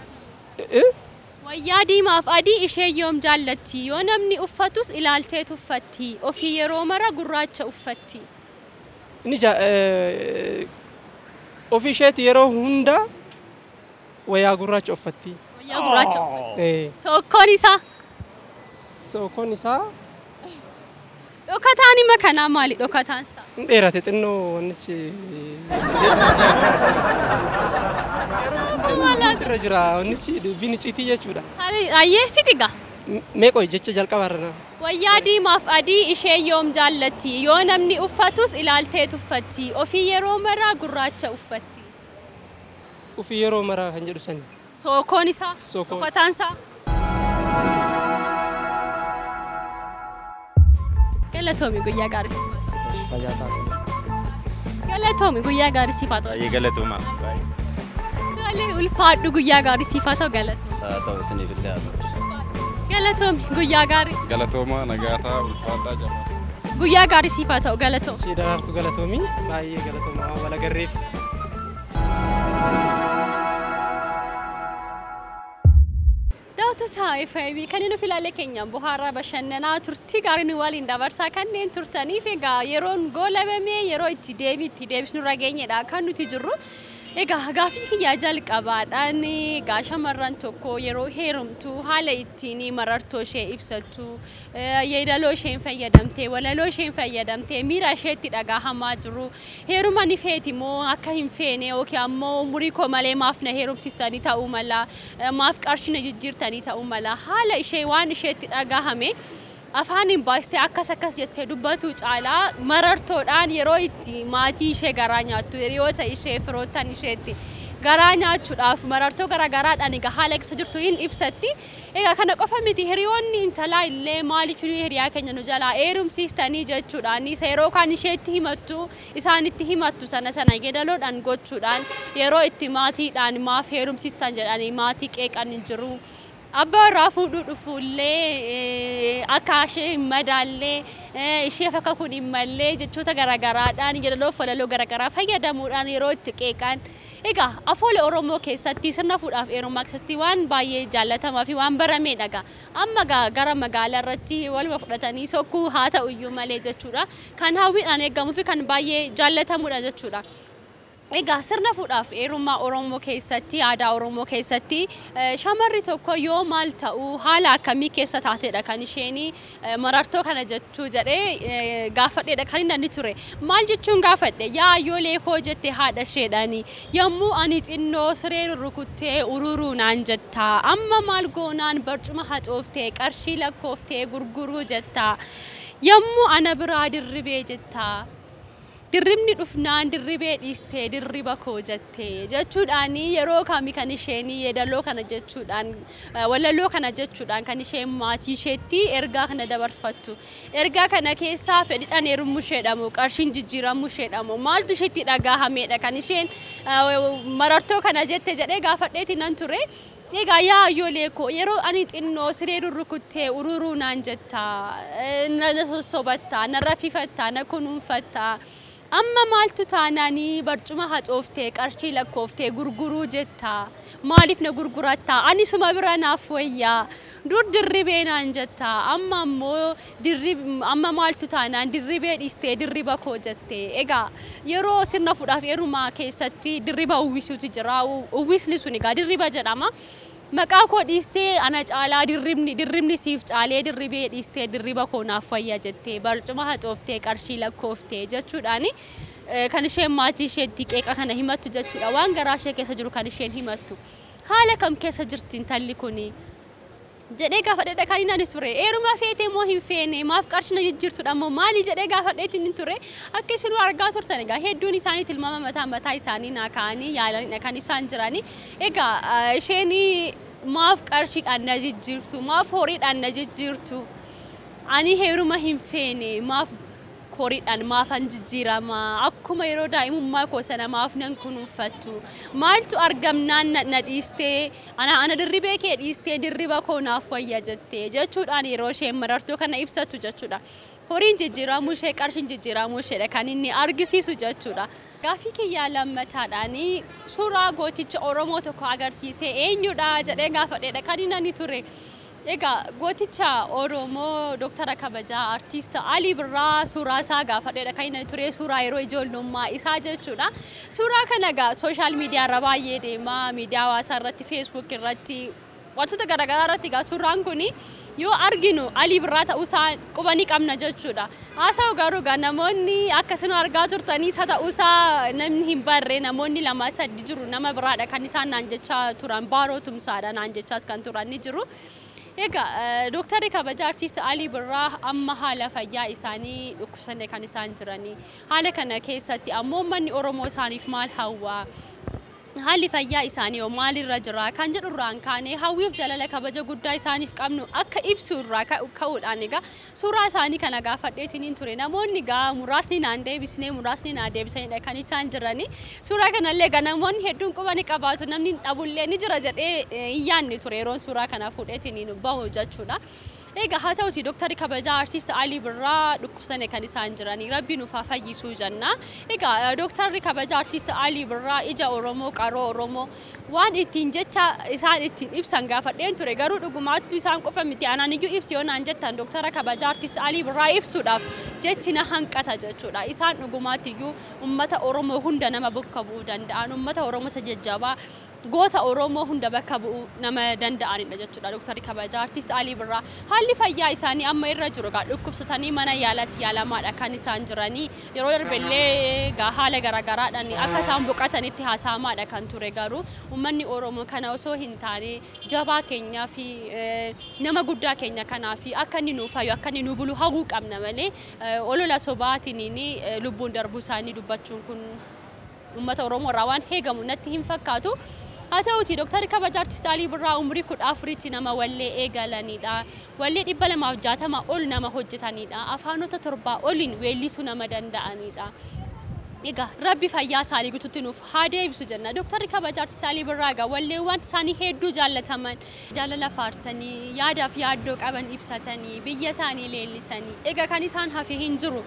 Wayyaa diimaaf adii ishee yoom jaallatti? Yoo namni uffatus ilaalteetu uffatti. Ofii yeroo mara gurraacha uffatti. Inni ofii isheeti yeroo hunda wayyaa gurraacha uffatti. Wayyaa gurraacha uffatti. Sookoon isaa. Sookoon isaa Dhokataan hima kanaa maali dhokataan isaa? Hin dheerate xinnoo wannichi irra jira wannichi dubbiin icciitii jechuudha. Hayyee fixiga. Meeqoo jecha jalqabaarra na. Wayyaa diimaaf adii ishee yoom jaallatti? Yoo namni uffatus ilaalteetu uffatti. Ofii yeroo maraa gurraacha uffatti. Ofii yeroo maraa kan jedhu sani. Sookoon isaa. Sookoon. Dhokataan isaa. Galatoomi guyyaa gaarii siif haa ta'u. Fayyaa taasisaa. Galatoomi guyyaa gaarii siif haa ta'u. Baay'ee galatooma. Tole ulfaadhu guyyaa gaarii siif haa ta'u galatoomi. Haa ta'u isiniif illee haa ta'u. Galatoomi guyyaa gaarii. Galatooma nagaataa ulfaadhaa jabaa. Guyyaa gaarii siif haa ta'u galatoomi. Ishee daraartu galatoomii baay'ee galatooma waan wal agarreef. Daawwattoota FIB kanneen of ilaalee keenyaan bohaaraa bashannanaa turtii gaarii nu waliin dabarsaa kanneen turtaniif egaa yeroon goolabamee yeroo itti deebii itti deebisnu irra geenyedha kan nuti jirru. Egaa gaaffii kiyyaa jalqabaadhaan egaa shamarran tokko yeroo heerumtu haala ittiin marartoo ishee ibsattu yeedaloo isheen fayyadamtee walaloo isheen fayyadamtee miira isheetti dhagahamaa jiru heeruma ni feeti moo akka hin feene yookiin ammoo umurii koo malee maaf na heerumsiistanii ta'uu mala maaf qarshii na jijjiirtanii ta'uu mala haala ishee waan isheetti dhagahame afaaniin baastee akkas akkas jettee dubbatu caalaa marartoodhaan yeroo itti maatii ishee garaa nyaattu hiriyoota ishee firoottan isheetti garaa nyaachuudhaaf marartoo garaagaraadhaan egaa haala keessa jirtu hin ibsatti. Egaa kana qofa miti hiriyoonni intalaa illee maaliif hiriyaa keenya nu jalaa heerumsiistanii jechuudhaan isa yeroo kaan isheetti himattu isaanitti himattu sana sana yeedaloodhaan gochuudhaan yeroo itti maatiidhaan maaf heerumsiistan jedhanii maatii qeeqan hin jiru. Abbaa irraa fuudhuu dhufuullee akka ishee hin madaallee isheef akka kun hin mallee jechoota garaagaraadhaan yeedaloo walaloo garaagaraa fayyadamuudhaan yeroo itti qeeqan. Egaa afoola Oromoo keessatti sirna fuudhaaf heerumaa keessatti waan baay'ee jaallatamaa fi waan barameedha egaa. Amma gara magaalaa irratti waluma fudhatanii sokkuu haa ta'u iyyuu malee jechuudha. Kan hawwiidhaan eegamuu fi kan baay'ee jaallatamuudha jechuudha. Egaa sirna fuudhaaf heerummaa Oromoo keessatti, aadaa Oromoo keessatti shamarri tokko yoo maal ta'u, haala akkamii keessa taateedha kan isheen marartoo kana jechuu jedhee gaafadheedha kan inni ture. Maal jechuun gaafadhe? Yaa iyyoolee koo jette haadha isheedhaani. Yommuu ani xinnoo siree rukuttee ururuu naan jetta. Amma maal goonaan barcuma haxooftee qarshii lakkooftee gurguruu jetta. Yommuu ana biraa dirribee jetta. Dirribni dhufnaan dirribee dhiistee dirriba koo jettee jechuudhaan, yeroo kami kan isheen yeedaloo kana jechuudhaan, walaloo kana jechuudhaan kan isheen maatii isheetti ergaa kana dabarfattu? Ergaa kana keessaa fedhidhaan heerumuu isheedhamu, qarshiin jijjiiramuu isheedhamu, maaltu isheetti dhagahameedha kan isheen marartoo kana jette jedhee gaafadheeti nan ture. Egaa yaa iyyoolee koo, yeroo ani xinnoo siree rurrukuttee ururuu naan jetta, na sossobatta, na rafifatta, na kunuunfatta. Amma maaltu taanaanii barcuma haxooftee qarshii lakkooftee gurguruu jetta? Maaliif na gurguratta? Ani suma bira naaf wayyaa. Dur dirribee naan jetta. Amma ammoo amma maaltu taanaan dirribee dhiistee dirriba koo jette? Egaa yeroo sirna fuudhaaf heerumaa keessatti dirriba uwwisuutu jira. Uwwisni sun egaa dirriba jedhama. Maqaa koo dhiistee ana caalaa dirribni siif caalee dirribee dhiistee dirriba koo naaf wayya jettee barcuma haxooftee qarshii lakkooftee jechuudhaani kan isheen maatii isheetti qeeqa kana himattu jechuudha. Waan garaa ishee keessa jiru kan isheen himattu. Haala kam keessa jirti intalli kuni jedhee gaafadheedha kan inni ture. Heeruma feete moo hin feene, maaf qarshii na jijjiirtudha moo maali jedhee gaafadheetti inni ture. Akka isin argaa turtan egaa hedduun isaanii tilmaama mataa mataa isaanii naa ka'anii yaalanidha kan isaan jirani. Egaa isheen maaf qarshiidhaan na jijjiirtu, maaf horiidhaan na jijjiirtu, ani heeruma hin feene, maaf horiidhaan maafan jijjiirama, akkuma yeroo daa'imummaa koo sana maaf nan kunuunfattu, maaltu argamnaan na dhiistee ana dirribee kee dhiistee dirriba koo naaf wayya jettee jechuudhaan yeroo isheen marartoo kana ibsattu jechuudha. Horiin jijjiiramuu ishee, qarshiin jijjiiramuu isheedha kan inni argisiisu jechuudha. Gaaffii kiyyaa lammataadhaan suuraa gooticha Oromoo tokko agarsiisee eenyudha jedhee gaafadheedha kan inni ture. Egaa gooticha Oromoo Dooktara kabajaa Artiist Alii Birraa suuraa isaa gaafadheedha kan inni ture, suuraa yeroo ijoollummaa isaa jechuudha. Suuraa kana egaa social media irra baay'ee deema, miidiyaa hawaasaa irratti, Facebook irratti, wantoota garaagaraa irratti. Egaa suuraan kuni yoo arginu Alii Birraa ta'uusaa quba ni qabna jechuudha. Haasa'u garuu egaa namoonni akkasuma argaa turtanii isa ta'uusaa namni hin barre namoonni lama sadi jiru, nama biraadha kan isaan naan jechaa turan, Baaroo Tumsaadha naan jechaas kan turan ni jiru. Egaa Dooktarri kabajaa Artiist Alii Birraa amma haala fayyaa isaanii dhukkubsannee kan isaan jiranii. Haala kana keessatti ammoo uummanni Oromoo isaaniif maal hawwaa? Haalli fayyaa isaanii hoo maalirra jira kan jedhu irraan kaanee hawwiif jaalala kabaja guddaa isaaniif qabnu akka ibsu irraa ka'uudhaan egaa suuraa isaanii kana gaafadheetiniin ture. Namoonni egaa muraasni naan deebisnee, muraasni naa deebisanidha kan isaan jiranii. Suuraa kanallee egaa namoonni hedduun quba ni qabaatu, namni dhabullee ni jira jedhee hin yaadne ture yeroon suuraa kana fuudheetiniin bahu jechuudha. Egaa haa ta'uti, Dooktarri kabajaa Artiist Alii Birraa dhukkubsane kan isaan jiranii, Rabbi nuuf haa fayyisuu jenna. Egaa Dooktarri kabajaa Artiist Alii Birraa ija Oromoo, qaroo Oromoo, waan ittiin jecha isaan ittiin ibsan gaafadheen ture, garuu dhugumaattuu isaan qofa miti, anaan iyyuu ibsi yoo naan jettan Dooktara kabajaa Artiist Alii Birraa ibsuudhaaf jechi na hanqata jechuudha. Isaan dhugumaatti iyyuu uummata Oromoo hunda nama bakka bu'uu danda'an, uummata Oromoo isa jajjabaa, goota Oromoo hunda bakka bu'uu nama danda'anidha jechuudha. Dooktarri kabajaa Artiist Alii Birraa haalli fayyaa isaanii amma irra jiru egaa dhukkubsatanii mana yaalaatti yaalamaadha kan isaan jiranii. Yeroo darbellee egaa haala garaagaraadhaan akka isaan boqotanitti haasa'amaadha kan ture, garuu uummanni Oromoo kana osoo hin taane jabaa keenyaa fi nama guddaa keenya kanaa fi akka inni nuuf fayyu, akka inni nu bulu hawwuu qabna malee olola sobaatiin lubbuun darbuu isaanii dubbachuun kun uummata Oromoo irraa waan eegamu natti hin fakkaatu. Haa ta'uti, Dooktarri kabajaa Artiist Alii Birraa umurii 14tti nama wallee eegalanidha. Wallee 260 ol nama hojjetanidha. Afaanota 7 oliin weellisuu nama danda'anidha. Egaa Rabbi fayyaa isaanii guutuutti nuuf haa deebisu jenna. Dooktarri kabajaa Artiist Alii Birraa egaa walleewwan isaanii hedduu jaallataman, jaalala faarsanii, yaadaaf yaaddoo qaban ibsatanii, biyya isaanii leellisanii. Egaa kan isaan hafe hin jiru.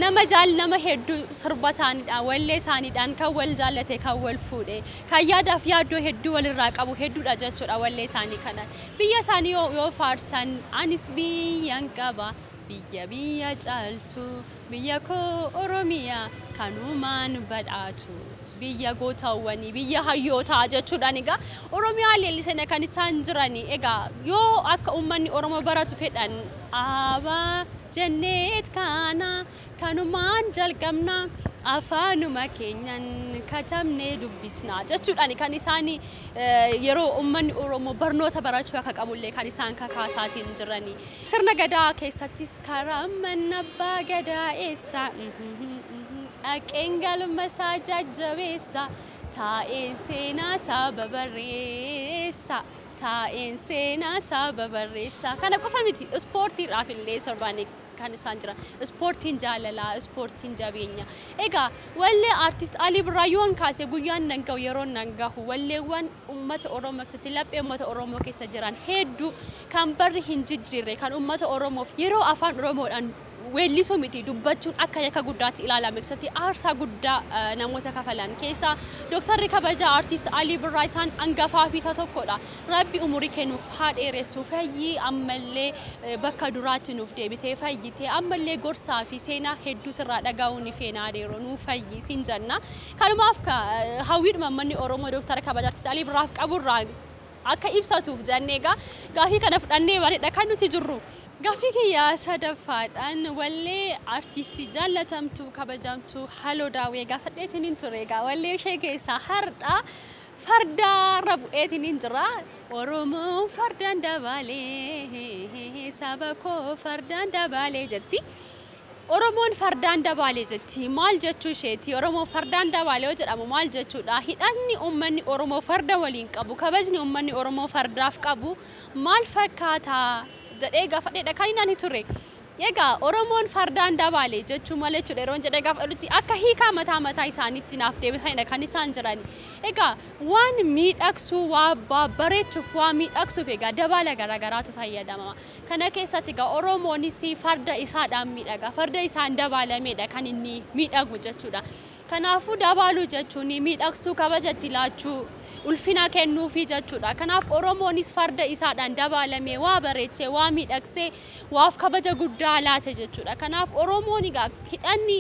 Nama jaal nama hedduu sirba isaaniidhaan, wallee isaaniidhaan kan wal jaallate, kan wal fuudhe, kan yaadaaf yaaddoo hedduu walirraa qabu hedduudha jechuudha wallee isaanii kanaan. Biyya isaanii yoo faarsan, anis biyyan qaba, biyya biyya caaltu, biyya koo Oromiyaa Kanumaan badhaatu biyya gootawwanii biyya hayyootaa jechuudhaan egaa Oromiyaa leellisanii kan isaan jirani. Egaa yoo akka uummanni Oromoo baratu fedhan abaa jenneet kana kanumaan jalqabna afaanuma keenyan katabnee dubbisna jechuudhaan kan isaan yeroo uummanni Oromoo barnoota barachuu akka qabullee kan isaan kakaasaatiin jirani. Sirna gadaa keessattis karaa manna abbaa gadaa eessa dhaqeen galma isaa jajjabeessa taa'een seenaa saba barreessa taa'een seenaa saba barreessa. Kana qofa miti, ispoortiidhaaf illee sirbanii kan isaan jiran. Ispoortiin jaalalaa, ispoortiin jabeenya. Egaa wallee artist Alii Birraa yoon kaase guyyaan nan gahu, yeroon nan gahu. Walleewwan uummata Oromoo keessatti, laphee uummata Oromoo keessa jiran hedduu kan barri hin jijjiirre, kan uummata Oromoof yeroo afaan Oromoodhaan weellisuu miti dubbachuun akka yakka guddaatti ilaalame keessatti aarsaa guddaa namoota kafalan keessaa Dooktarri kabajaa artist Alii Birraa isaan hangafaa fi isa tokkodha. Rabbi umurii kennuuf haa dheeressu, fayyii ammallee bakka duraatti nuuf deebitee fayyitee ammallee gorsaa fi seenaa hedduu sirraa dhaga'uun ni feenaa dheeroo nuuf fayyi siin jenna. Kanumaaf hawwiidhuma manni Oromoo Dooktara kabajaa artist Alii Birraaf qaburraa akka ibsatuuf jennee egaa gaafii kana fudhannee bareedha kan nuti jirru. Gaaffii kiyya sadaffaadhaan wallee artiistii jaallatamtuu kabajamtuu Haloo Daawwee gaafadheetiin hin ture. Egaa wallee ishee keessaa har'a fardaarra bu'eetiin hin jira. Oromoon fardaan dabaalee saba koo fardaan dabaalee jetti. Oromoon fardaan dabaalee jetti. Maal jechuu isheeti? Oromoon fardaan dabaalee yoo jedhamu maal jechuudha? Hidhanni uummanni Oromoo farda waliin qabu, kabajni uummanni Oromoo fardaaf qabu maal fakkaata jedhee gaafadheedha kan inni ture. Egaa Oromoon fardaan dabaalee jechuun maal jechuudha yeroo jedhee gaafadhutti akka hiikaa mataa mataa isaaniitti naaf deebisanidha kan isaan jiran. Egaa waan miidhagsuu, waa bareechuuf, waa miidhagsuuf egaa dabaala garaagaraatu fayyadamama. Kana keessatti egaa Oromoonis farda isaadhaan miidhaga. Farda isaan dabaalameedha kan inni miidhagu jechuudha. Kanaafuu dabaaluu jechuun miidhagsuu, kabajatti laachuu, ulfina kennuufii jechuudha. Kanaaf Oromoonis farda isaadhaan dabaalamee waa bareechee, waa miidhagsee, waaf kabaja guddaa laate jechuudha. Kanaaf Oromoon egaa hidhanni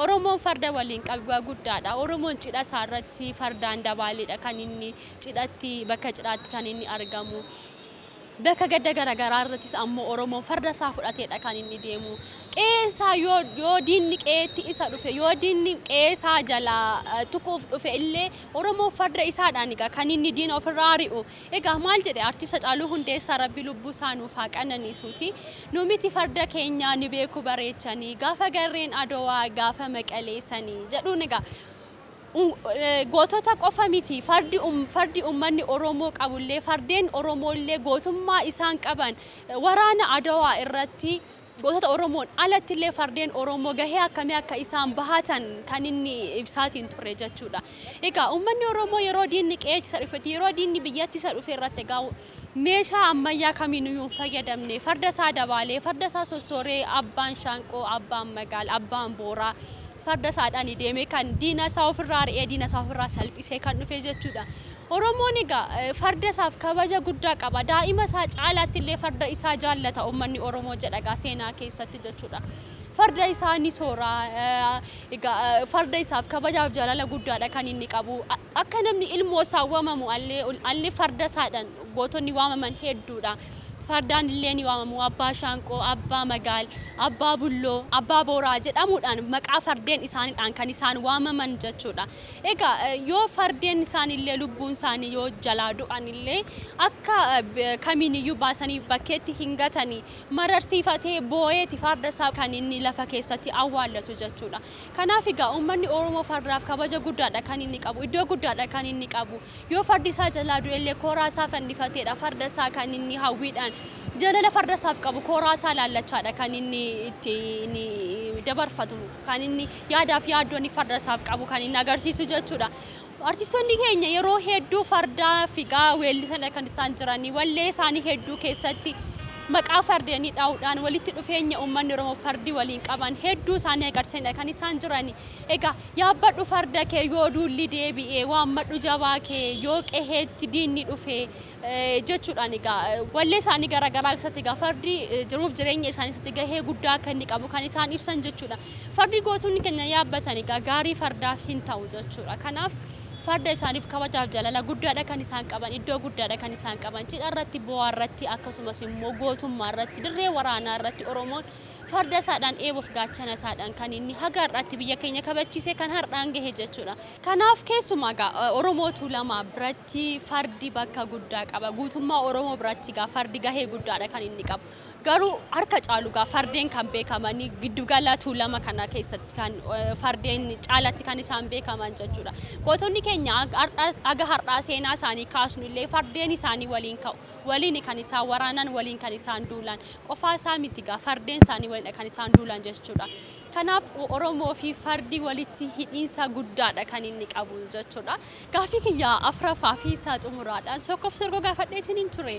Oromoon farda waliin qabu guddaadha. Oromoon cidha isaa irratti fardaan dabaaleedha kan inni cidhatti, bakka cidhaatti kan inni argamu. Bakka gadda garaagaraa irrattis ammoo Oromoon farda isaa fudhateedha kan inni deemu. Qe'eesaa yoo diinni qe'eetti isa dhufe, yoo diinni qe'eesaa jalaa tuquuf dhufe illee Oromoon farda isaadhaan egaa kan inni diina ofirraa ari'u. Egaa maal jedhe artist Haacaaluu Hundeessaa, Rabbi lubbuu isaa nuuf haa qananiisuuti. Nu miti farda keenyaa ni beeku bareechanii gaafa garreen Adowaa gaafa Maqaleessanii jedhuun. Egaa gootota qofa miti, fardi uummanni Oromoo qabullee, fardeen Oromoollee gootummaa isaan qaban waraana Adowaa irratti gootota Oromoon alatti illee fardeen Oromoo gahee akkamii akka isaan bahatan kan inni ibsaatiin ture jechuudha. Egaa uummanni Oromoo yeroo diinni qe'eetti isa dhufetti, yeroo diinni biyyatti isa dhufe irratti egaa meeshaa ammayyaa kamiiniyyuu hin fayyadamne, farda isaa dabaalee, farda isaa sossooree, abbaan shaanqoo, abbaan magaal, abbaan booraa farda isaadhaan deemee kan diina isaa ofirraa ari'ee, diina isaa ofirraa salphisee kan dhufe jechuudha. Oromoon egaa farda isaaf kabaja guddaa qaba. Daa'ima isaa caalaatti illee farda isaa jaallata uummanni Oromoo jedha egaa seenaa keessatti jechuudha. Farda isaa ni soora. Egaa farda isaaf kabajaaf jaalala guddaadha kan inni qabu. Akka namni ilmoo isaa waamamu allee farda isaadhaan gootonni waamaman hedduudha. Fardaan illee ni waamamu. Abbaa shaanqoo, abbaa magaal, abbaa bulloo, abbaa booraa jedhamuudhaan maqaa fardeen isaaniidhaan kan isaan waamaman jechuudha. Egaa yoo fardeen isaaniillee lubbuun isaanii yoo jalaa du'an illee akka kamiiniyyuu baasanii bakkeetti hin gatanii, mararsiifatee boo'eeti farda isaa kan inni lafa keessatti awwaallatu jechuudha. Kanaaf egaa uummanni Oromoo fardaaf kabaja guddaadha kan inni qabu, iddoo guddaadha kan inni qabu. Yoo fardi isaa jalaa du'e illee kooraa isaa fannifateedha farda isaa kan inni hawwiidhaan jaalala farda isaaf qabu kooraa isaa laallachaadha kan inni itti dabarfatu, kan inni yaadaaf yaaddoon farda isaaf qabu kan inni agarsiisu jechuudha. Artistoonni keenya yeroo hedduu fardaa figaa weellisan kan isaan jiranii wallee isaanii hedduu keessatti Maqaa fardeenii dhaa'uudhaan walitti dhufeenya uummanni Oromoo fardi waliin qaban hedduu isaanii agarsiisanidha kan isaan jirani. Egaa yaabbadhu farda kee yoo duulli deebi'ee, waammadhu jabaa kee yoo qeheetti diinni dhufe jechuudhaan egaa wallee isaanii garaagaraa keessatti egaa fardi jiruuf jireenya isaanii keessatti gahee guddaa akka inni qabu kan isaan ibsan jechuudha. Fardi gosoonni keenya yaabbatan egaa gaarii fardaaf hin ta'u jechuudha. Kanaaf farda isaaniif kabajaaf jaalala guddaadha kan isaan qaban, iddoo guddaadha kan isaan qaban, cidha irratti, bu'aa irratti, akkasumas immoo gootummaa irratti, dirree waraanaa irratti Oromoon farda isaadhaan eeboof gaachana isaadhaan kan inni haga har'aatti biyya keenya kabachiise kan har'aan gahe jechuudha. Kanaaf keessumaa egaa Oromoo Tuulamaa biratti fardi bakka guddaa qaba. Guutummaa Oromoo biratti egaa fardi gahee guddaadha kan inni qabu. Garuu harka caalu egaa fardeen kan beekamanii giddugala Tuulama kana keessatti kan fardeen caalatti kan isaan beekaman jechuudha. Gootonni keenya haga har'aa seenaa isaanii kaasnu illee fardeen isaanii waliin ka'u. Waliin kan isaan waraanan, waliin kan isaan duulan. Qofaa isaa miti egaa fardeen isaanii waliin kan isaan duulan jechuudha. Kanaaf Oromoo fi fardi walitti hidhiinsa guddaadha kan inni qabu jechuudha. Gaaffii kiyya afuraffaa fi isaa xumuraadhaan sokkoof sorgoo gaafadheetiin hin ture.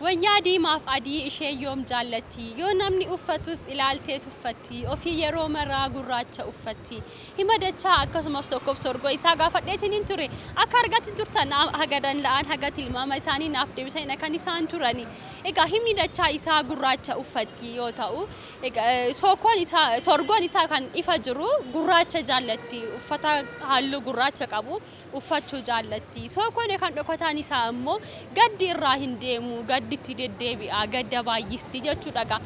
Wayyaa diimaaf adii ishee yoom jaallatti? Yoo namni uffatus ilaaltee tuffatti. Ofii yeroo maraa gurraacha uffatti. Hima dachaa akkasumas sokkoof sorgoo isaa gaafadheetiin hin ture. Akka argatti turtan haga danda'an haga tilmaama isaanii naaf deebisanidha kan isaan turani. Egaa himni dachaa isaa gurraacha uffatti yoo ta'u, egaa isaa sorgoon isaa kan ifa jiru gurraacha jaallatti. Uffata halluu gurraacha qabu uffachuu jaallatti. Sookoon kan dhokataan isaa immoo gaddi irraa hin deemu, gadditti deddeebi'a, gadda baay'isti jechuudha egaa.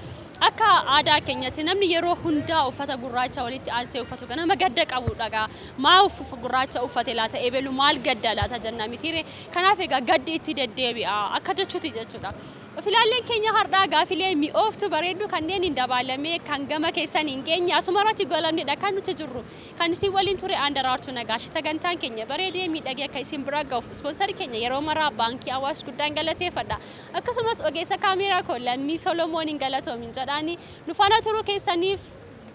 Akka aadaa keenyatti namni yeroo hundaa uffata gurraacha walitti aansee uffatu nama gadda qabudha egaa. Maa uffata gurraacha uffate laata, ebelu maal gadda laata jenna mitiire. Kanaaf egaa gaddi itti deddeebi'a akka jechuuti jechuudha. Of ilaalleen keenya har'aa gaafilee mi'ooftu bareeddu kanneen hin dabaalamee kan gama keessan hin geenye asuma irratti golamnedha kan nuti jirru. Kan isin waliin ture aan Daraartuu Nagaash. Sagantaan keenya bareedee miidhagee akka isin bira ga'uuf ispoonsarii keenya yeroo maraa baankii Awaash guddaan galateeffadha. Akkasumas ogeessa kaameeraa koo Lammii Solomoon hin galatoomin jedhaani nu faana turuu keessaniif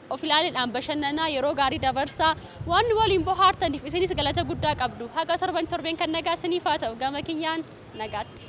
of ilaaleedhaan bashannanaa yeroo gaarii dabarsaa waan nu waliin bohaartaniif isinis galata guddaa qabdu. Haga torban torbeen kan nagaa isiniif haa ta'u, gama kiyyaan nagaatti.